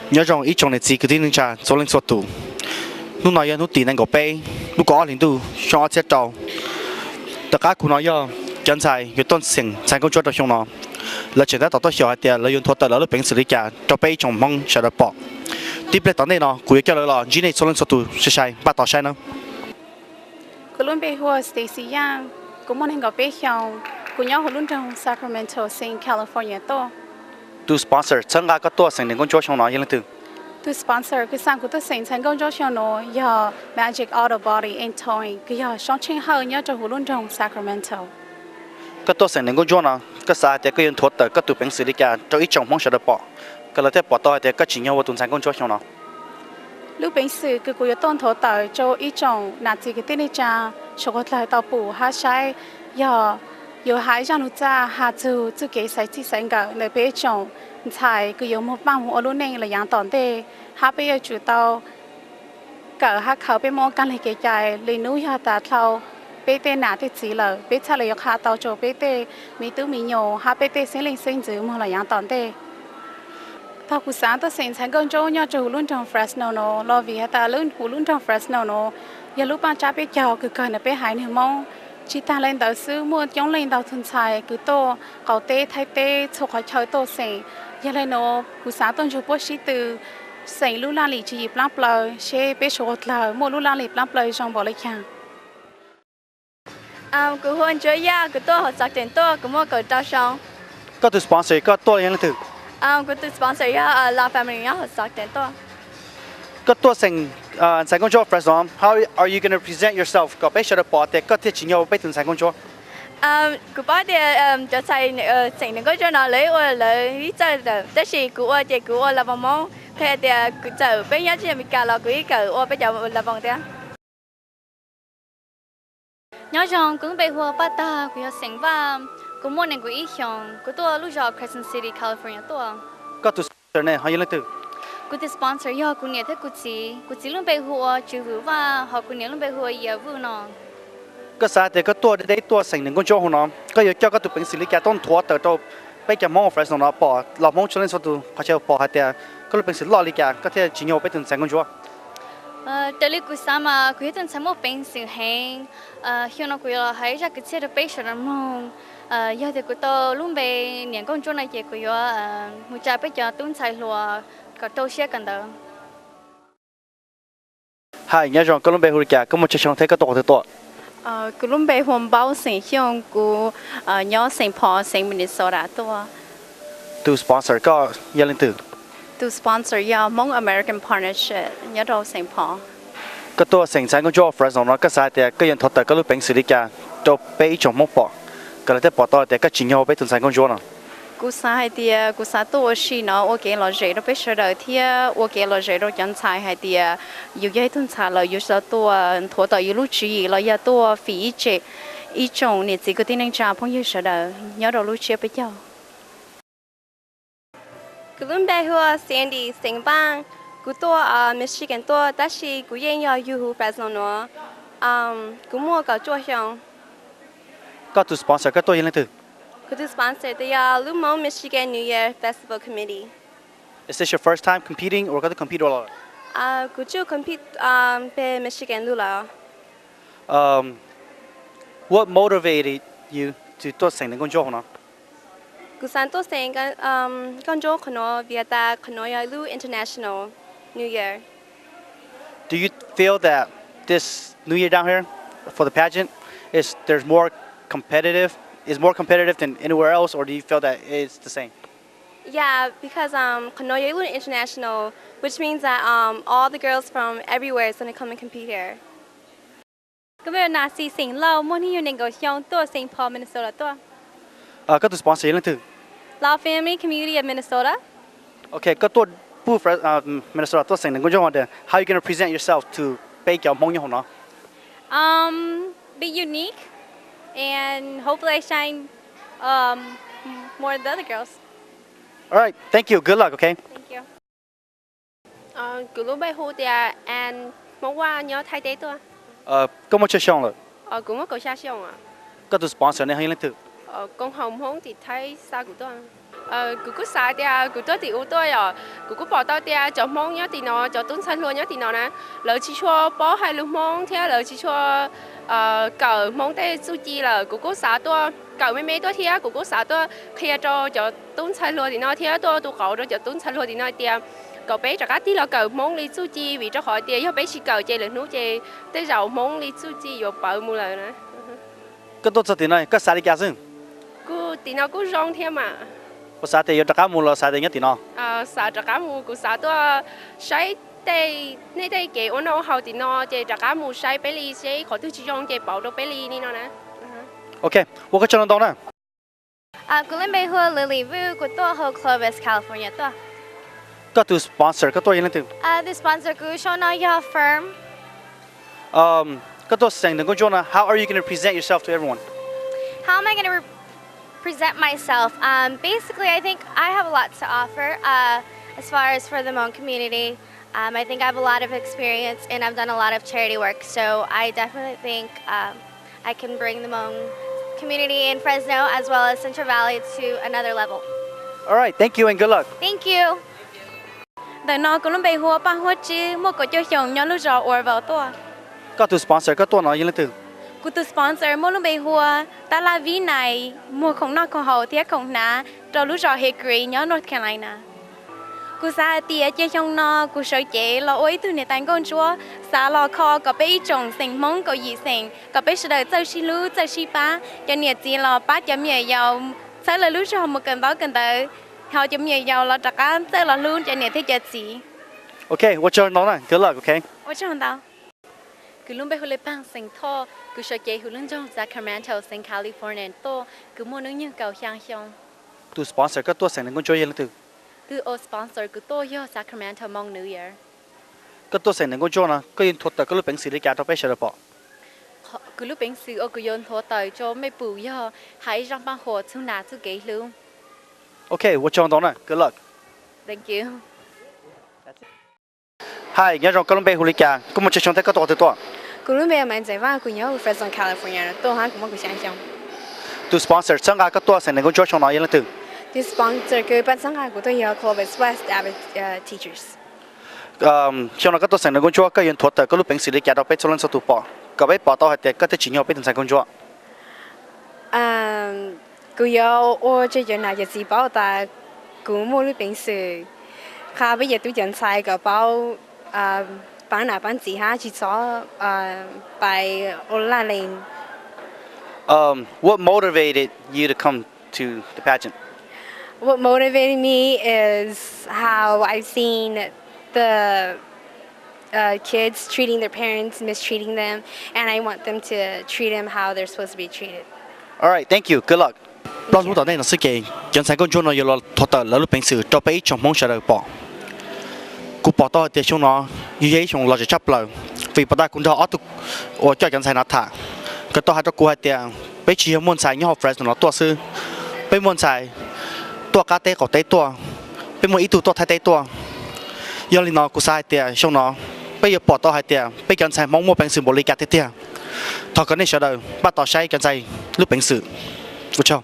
Nyob zoo ib tsoom niam txiv kwv tij neej tsa txhua leej txhua tus. Hnub no yog hnub tim nees nkaum peb lub kaum ob hlis ntuj xyoo ob txhiab rau. Tom qab kuv no yog cov ntxhais yuav tuaj xeem ntxhais nkauj ntsuab rau xyoo no. Lawv tseem tab tom tuaj xyuas hais tias lawv yuav nthuav tawm lawv lub peev xwm li cas rau peb ib tsoom Hmoob sawv daws pom. Tib pliag tom ntej no kuv yuav coj lawv los ntsib nej txhua leej txhua tus sai sai, npaj tos saib nawb. Kuv lub npe hu ua Stacy Young, kuv muaj nees nkaum peb xyoos, kuv nyob hauv lub nroog Sacramento, Southern California tuaj. Tus sponsor txhawb nqa koj tuaj xeem niam nkauj ntsuab xyoo no yog leej twg? Tus sponsor kws xa kuv tuaj xeem ntxhais nkauj ntsuab xyoo no yog Magic Auto Body and Towing, kws yog Soob Tsheej Hawj nyob rau hauv lub nroog Sacramento. Koj tuaj xeem niam nkauj ntsuab no, koj xav hais tias koj yuav nthuav tawm koj tus peev xwm li cas rau ib tsoom Hmoob sawv daws pom, kom lawv thiaj pom tau hais tias koj tsim nyog ua tus ntxhais nkauj ntsuab xyoo no? Lub peev xwm kws kuv yuav tuaj nthuav tawm rau ib tsoom nam txiv kwv tij neej tsa sawv daws tau pum hab saib, yog yuav hais zaj lug txaj has txug txuj kev xaiv txij xaiv nkawm ntawm peb tsoom ntxhais kws yuav moog paaj moog ua lub neej los yaav tom ntej, hab peb yuav tsum tau kawm hab khaws peb Moob kaaj leeg kev cai. Le nub yog tas dhau peb tej nam tej txiv lawm, peb txhaj le yuav qha tau rua peb tej me tub me nyuam hab peb tej xeeb leej xeeb ntxwv moog los yaav tom ntej. Thaus kuv xaav tuaj xeem ntxhais nkauj ntsuab nyob rua huv lub nroog Fresno no los vim has tas huv lub nroog Fresno no yog lub paaj tsab peb caug kws kawg ntawm peb haiv neeg Moob. Tsi taag le ntawd xwb, muaj coob leej ntau tug ntxhais kws tuaj qaum teb, thaib teb, txhua qhov chaw tuaj xeem. Yog le nuav kuv xaav tuaj nrug puab sib tw xeem lub laj lim tswv yim plaab plaws, seb peb suav dlawg muaj lub laj lim plaab plaws zoo npaum le caag. Kuv hu ua Ntsuab Yaj, kuv tuaj huv Stockton tuaj, kuv muaj kaum rau xyoo. Koj tus sponsor koj tuaj yog leej twg? Kuv tus sponsor yog Law Family nyob huv Stockton tuaj. Koj tuaj xeem ntxhais nkauj ntsuab Fresno, how are you gonna present yourself kom peb sawv daws pom tias koj thiaj tsim nyog ua peb tus ntxhais nkauj ntsuab? Kuv paub tias cov ntxhais xeem niam nkauj ntsuab no lawv ua lawv ib txawj lawm, tab sis kuv ua ces kuv ua lawv voo Moob, qhia tias txawm peb nyob teb chaws Amelikas los kuv ib kawm ua peb cov lawv voo thiab. Nyob zoo, kuv lub npe hu ua Paj Tag, kuv yog xeem Vaj, kuv muaj nees nkaum ib xyoos, kuv tuaj lub zos Crescent City, California tuaj. Koj tus sponsor ne ho yog leej twg? Kuv tus sponsor yog kuv niam thiab kuv txiv. Kuv txiv lub npe hu ua Tswv Vwm Vaj, hos kuv niam lub npe hu ua Yias Vwj no. Koj xav tias koj tuaj deb deb tuaj xeem niam nkauj ntsuab hauv no, koj yuav coj koj tus peev xwm li cas tuaj nthuav tawm rau peb cov Hmoob huv Fresno no pom, los Hmoob txhua leej txhua tus qhov chaw pom hais tias koj lub peev xwm loj li cas koj thiaj tsim nyog ua peb tus ntxhais nkauj ntsuab? Raws li kuv xav mas kuv yog tug ntxhais muaj peev xwm heev. Xyoo no kuv yuav los hais zaj kwv txhiaj rau peb sawv daws mloog. Yog tias kuv tau lub npe niam nkauj ntsuab no ces kuv yuav mus tsa peb cov tub ntxhais hluas kom rau siab kawm ntawv. Hais, nyob zoo, koj lub npe hu li cas, koj muaj tsawg xyoo thiab koj tuaj qhov twg tuaj? Kuv lub npe hu ua Npaub, xeem Xyooj, kuv nyob Saint Paul, xeem Minnesota tuaj. Tus sponsor koj yog leej twg? Tus sponsor yog Hmong American Partnership nyob rau Saint Paul. Koj tuaj xeem ntxhais nkauj ntsuab Fresno no, koj xav hais tias koj yuav nthuav tawm koj lub peev xwm li cas rau peb ib tsoom Hmoob pom, kom lawv thiaj pom tau tias koj tsim nyog ua peb tus ntxhais nkauj ntsuab no? Kuv xav hais tias kuv xav tuaj ua si no ua kev lom zem rau peb sawv daws thiab ua kev lom zem rau cov ntxhais hais tias yus yog ib tug ntxhais lawm yus tau tuaj nthuav tawm yus lub tswv yim los yog tuaj fim ib tsoom niam txiv kwv tij neej tsa phooj ywg sawv daws nyob rau lub tsiab peb caug. Kuv lub npe hu ua Sandy, xeem Npaaj. Kuv tuaj Michigan tuaj tab sis kuv yeej yog yug huv Fresno nuav. Kuv muaj kaum cuaj xyoo. Koj tus sponsor koj tuaj yog leej twg? Kuv tus sponsor tes yog lub Hmoob Michigan New Year Festival Committee. Is this your first time competing or koj twb compete ua los? Kuv tsuj compete peg Michigan lug lawm. What motivated you to tuaj xeem niam nkauj ntsuab hauv no? Kuv xaav tuaj xeem nkauj ntsuab qhov nuav vim has tas qhov nuav yog lub international New Year. Do you feel that this New Year down here for the pageant is there's more competitive, is more competitive than anywhere else, or do you feel that it's the same? Yeah, because qhov nuav yog lub international, which means that all the girls from everywhere is gonna come and compete here. Kuv lub npe hu ua Nas Xi, xeem Lauj, muaj hnub nyoog nees nkaum xyoo, tuaj Saint Paul, Minnesota tuaj. Koj tus sponsor yog leej twg? Lauj Family Community of Minnesota. Ok, koj tuaj pub Minnesota tuaj xeem niam nkauj ntsuab, how you gonna present yourself to peb cov Hmoob nyob hauv no? Be unique and hopefully I shine more than the other girls. All right, thank you. Good luck, okay? Thank you. Kuv lub npe hu tias Ann, Hmoob Vaj, nyob Thaib teb tuaj. Koj muaj tsawg xyoo lawm? Kuv muaj kaum xya xyoo. Koj tus sponsor ne ho yog leej twg? Koob haum Hmoob tim Thaib xa kuv tuaj. Kuv kuj xav tias kuv tuaj tim ub tuaj yom, kuv kuj pom tau tias cov Hmoob nyob tim no, cov tub ntxhais hluas nyob tim no na, lawv tsis tshua paub hais lus Hmoob thiab lawv tsis tshua kawm Hmoob tej txuj ci lawm. Kuv kuj xav tuaj kawm me me tuaj thiab kuv kuj xav tuaj qhia rau cov tub ntxhais hluas tim no thiab tuaj tu qauv rau cov tub ntxhais hluas tim no tias kom peb rov qab tig los kawm Hmoob li txuj ci, vim rau qhov tias yog peb tsis kawm ces lwm hnub ces tej zaum Hmoob li txuj ci yuav pawv mus lawm na. Koj tuaj txog tim no koj xav li cas xwb? Kuv tim no kuj zoo thiab mas. Kuv xav tias yuav rov qab mus los xav tias nyob tim no? Xav rov qab mus, kuv xav tuaj saib tej, nej tej kev ua noj ua haus tim no ces rov qab mus saib peb li seb qhov twg tsis zoo ces pauv rau peb li li no na. Ok, ua koj tsaug ntau ntau na. Kuv lub npe hu ua Lily Vu, kuv tuaj hauv Clovis, California tuaj. Koj tus sponsor koj tuaj yog leej twg? Tus sponsor kuv xyoo no yog Firm. Koj tuaj xeem ntawm nkauj ntsuab no, how are you going to present yourself to everyone? How am I going to re- present myself? Um, basically, I think I have a lot to offer uh, as far as for the Hmong community. Um, I think I have a lot of experience and I've done a lot of charity work. So I definitely think um, I can bring the Hmong community in Fresno as well as Central Valley to another level. All right, thank you and good luck. Thank you. Ntawm no kuv lub npe hu ua Paj Huab Tswb, muaj kaum cuaj xyoos, nyob lub zos Orville tuaj. Koj tus sponsor koj tuaj no yog leej twg? Kuv tus sponsor muaj lub npe hu ua Tab Laj Vib Nais, muag khoom noj khoom haus thiab khoom hnav rau lub zos Hickory nyob North Carolina. Kuv xav hais tias cia xyoo no kuv sawv cev los ua ib tug niam tais nkauj ntsuab, xav los kho kom peb ib tsoom xeem Hmoob kaum yim xeem, kom peb sawv daws txawj sib hlub txawj sib pab, cov niam txiv los pab cov me nyuam yaus, txhawb lawv lub zog mus kawm ntaub kawm ntawv, ho cov me nyuam yaus los rov qab txawj los hlub cov niam thiab cov txiv. Ok, ua tsaug ntau na, good luck, ok? Ua tsaug ntau. Kuv lub npe hu ua Paag, xeem Thoj, kuv sawv cev hauv lub nroog Sacramento, xeev California tuaj, kuv muaj hnub nyoog kaum xya xyoo. Tus sponsor koj tuaj xeem ntawm nkauj ntsuab yog leej twg? Tus uas sponsor kuv tuaj yog Sacramento Hmong New Year. Koj tuaj xeem ntawm nkauj ntsuab no koj yuav nthuav tawm koj lub peev xwm li cas rau peb sawv daws pom? Kuv lub peev xwm uas kuv yuav nthuav tawm rau mej pum yog hais ib zaj paj huam, txhub nas, txhub kev hlub. Ok, ua tsaug ntau na, good luck. Thank you. Hi, nyob zoo, koj lub npe hu li cas, koj muaj tsawg xyoo thiab koj tuaj qhov twg tuaj? Kuv lub npe Maiv Ntxawm Vaj, kuv nyob hauv Fresno, California no tuaj hab, kuv muaj kaum xya xyoo. Tus sponsor txhawb nqa koj tuaj xeem ntawm nkauj ntsuab xyoo no yog leej twg? Tus sponsor kws pab txhawb nqa kuv tuaj yog Clovis West Avid Teachers. Xyoo no koj tuaj xeem ntawm nkauj ntsuab koj yuav nthuav tawm koj lub peev xwm li cas rau peb txhua leej txhua tus pom, kom peb pom tau hais tias koj twb tsis nyuaj peb tus ntxhais nkauj ntsuab? Kuv yuav ua rau cov nam cov txiv paub tas kuv muaj lub peev xwm qha peb cov tub cov ntxhais kom paub paab nam paab txiv hab tsis txhob pais ua laj lees. What motivated you to come to the pageant? What motivated me is how I've seen the uh, kids treating their parents, mistreating them, and I want them to treat them how they're supposed to be treated. All right, thank you. Good luck. Plaub hnub tom ntej no xwb ces cov ntxhais nkauj ntsuab no yuav los nthuav tawm lawv lub peev xwm rau peb ib tsoom Hmoob sawv daws pom. Kuv pom tau hais tias xyoo no yog ib xyoo lom zem tshaj plaws, vim puas tas kuv nrog ob tug uas coj cov ntxhais no tham, nkawd tau hais rau kuv hais tias peb tsis yog muaj ntxhais nyob hauv Fresno no tuaj xwb, peb muaj ntxhais tuaj qab teb qaum teb tuaj, peb muaj ib tug tuaj Thaib teb tuaj. Yog li no kuv xav hais tias xyoo no peb yuav pom tau hais tias peb cov ntxhais Hmoob muaj peev xwm npaum li cas tiag tiag. Thov kom nej sawv daws npaj tos saib cov ntxhais lub peev xwm. Ua tsaug.